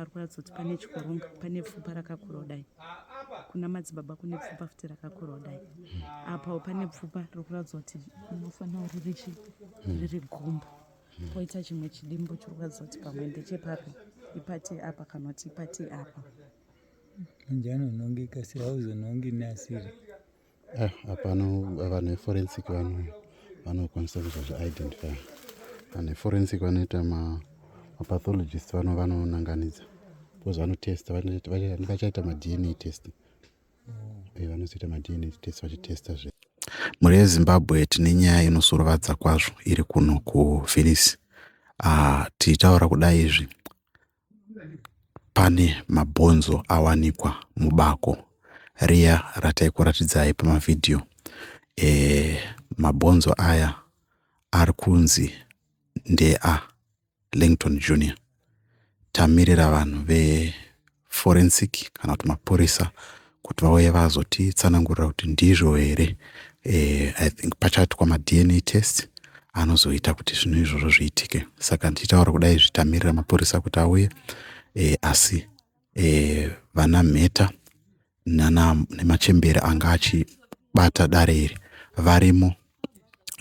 Pari kuratidza kuti pane chikoronga, pane pfupa rakakura kudai. Kuna madzibaba kune pfupa futi rakakura kudai. Apawo pane pfupa riri kuratidza kuti rinofanira riri chi riri gumbo. Poita chimwe chidimbu chiri kuratidza kuti pamwe ndechepapi ipati apa kana kuti ipati apa. Manje anonhongeka sei hauzonhongi neasiri. Eh, hapano vanhu veforensic vanokwanisa kuzozviidentify. Vanhu veforensic vanoita mapathologist vano vanonanganidza because vanotesta vachaita maDNA test. Eh, vanozoita maDNA test vachitesta zve. Mhuri yeZimbabwe tine nyaya inosuruvarisa kwazvo iri kuno kuVenice. Ah, tichitaura kudai izvi Pane mabhonzo awanikwa mubako riya rataikuratidzai pamavhidhiyo. Mabhonzo aya arikunzi ndea Langton Junior. Tamirira vanhu veforensic kana kuti mapurisa kuti vauye vazotitsanangurira kuti ndizvo here. I think pachaitwa maDNA test anozoita kuti zvinhu izvozvo zviitike. Saka ndichitaura kudai izvi tamirira mapurisa kuti auye asi vana Mheta nemachembere anga achibata dare iri varimo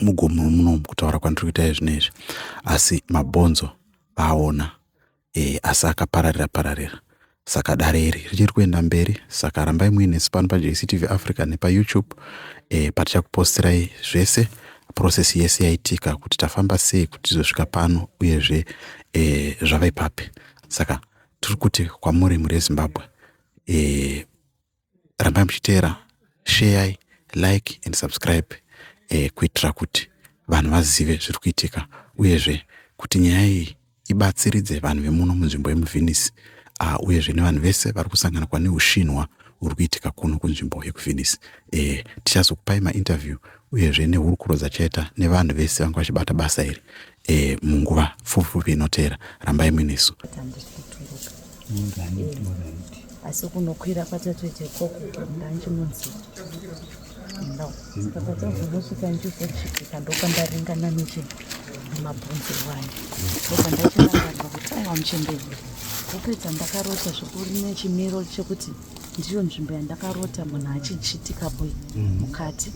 mugomo munomu kutaura kwandiri kuita izvino izvi asi mabhonzo vaona asi akapararira pararira. Saka dare iri richiri kuenda mberi saka rambai muinesu pano paJCTV Africa nepaYouTube patichakupostirai zvese process yese yaitika kuti tafamba sei kuti tizosvika pano uyezve zvava ipapi. Saka tiri kuti kwamuri mhuri yeZimbabwe rambai muchiteera, sheyai, like and subscribe kuitira kuti vanhu vazive zviri kuitika uyezve kuti nyaya iyi ibatsiridze vanhu vemuno munzvimbo yemuVenice uyezve nevanhu vese vari kusanganikwa neushinhwa huri kuitika kuno kunzvimbo yekuVenice. Tichazokupai mainterview uyezve nehurukuro dzachaita nevanhu vese vanga vachibata basa iri munguva pfupi pfupi inoteera. Rambai muinesu. Asi kunokwira kwatatoita ikoko ndanchinonzi no saka patazongosvika ndichizochitika ndopandaringana nechi nemabhonzo iwayo ndobva ndachirangarira kuti aiwa muchembere hope dzandakarota zvikuru nechimiro chekuti ndiyo nzvimbo yandakarota munhu achichitika boy mukati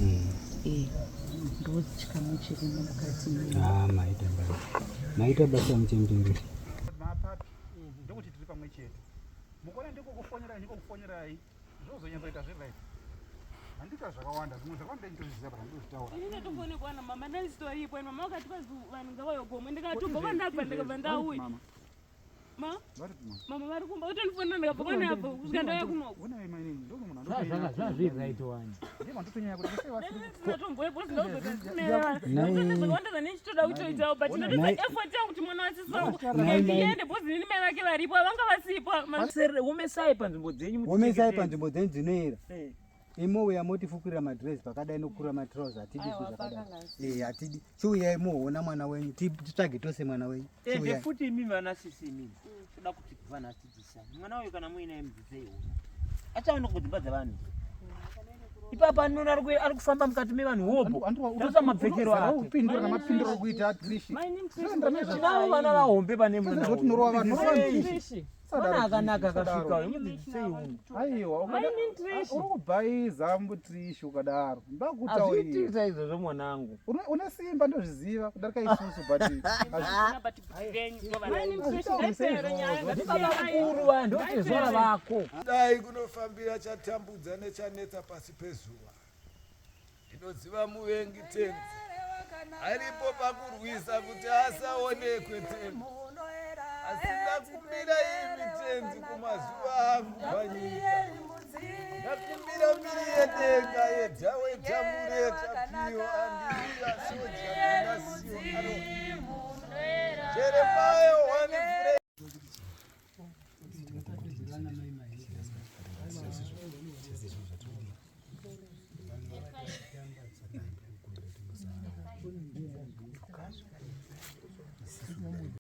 ndo chikamu chirimo mukati. Ah, maita basa, maita basa muchembere. Ndokuti tiri pamwe chete mukuona ndikukufonyerai ndikukufonyerai zvozonyatsoita zveright handita zvakawanda zvimwe zvakawanda nditozviziva but handizvitaura. Ini ndatofonekwa namama ndandisitoripo and mama vakati vanhu ngavauye gomwe ndikatobva kwandabva ndikabva ndauya. Mama Ma vari kumwa mama vari kumba kutondifonera ndikabva kwanabva kusvika ndauya kunoko. Onai mainini ndomunhu Zvazviri right wani. Ndemandotonyanya kuti sei vasiri Ndisinatomboepo zvakawanda zvandichitoda kutoitawo but ndotoisa effort yangu kuti mwana wasisi wangu ndiende because inini mai vake varipo vanga vasipo. Omesai panzvimbo dzenyu. Omesai panzvimbo dzenyu dzinoera. Imouya motifukurira madhirezi pakadai nokukurira matrouse hatidi zvinhu zvakadai. Hatidi. Chiuyai muhoona mwana wenyu titsvage tose mwana wenyu. Ende Chiuyai. futi imimi vana sisi imimi toda kuti vanhu adzidzisane mwana uyu kana muinaye mudzidzei uno achaona kudzimba dzevanhu ipapa anoona ari kufamba mukati mevanhu hobho tarisa mapfekero ake. Upindura namapinduro okuita Trishi. Tinavo vana vahombe pane mwana Zvoti uyu. norova vanhu norova Mudzidzisei. Mwana akanaka akasvika uyu mudzidzisei uno. Aiwa, uri kubhaiza mbutrishi ukadaro Hazviitiki ndakutaurira saizvozvo mwanangu. Une simba ndozviziva kudarika isusu but Baba mukuru vaya ndotezvara vako. Dai kunofambira chatambudza nechanetsa pasi pezuva. Ndinoziva muvengi Tenzi aripo pakurwisa kuti asaonekwe Tenzi. Asi ndakumbira imi Tenzi kumazuva angu panyika. Ndakumbira mbiri yedenga yedhawe tamure tapiyo andiriya soja ndinasiyo ano. Jeremiah 1.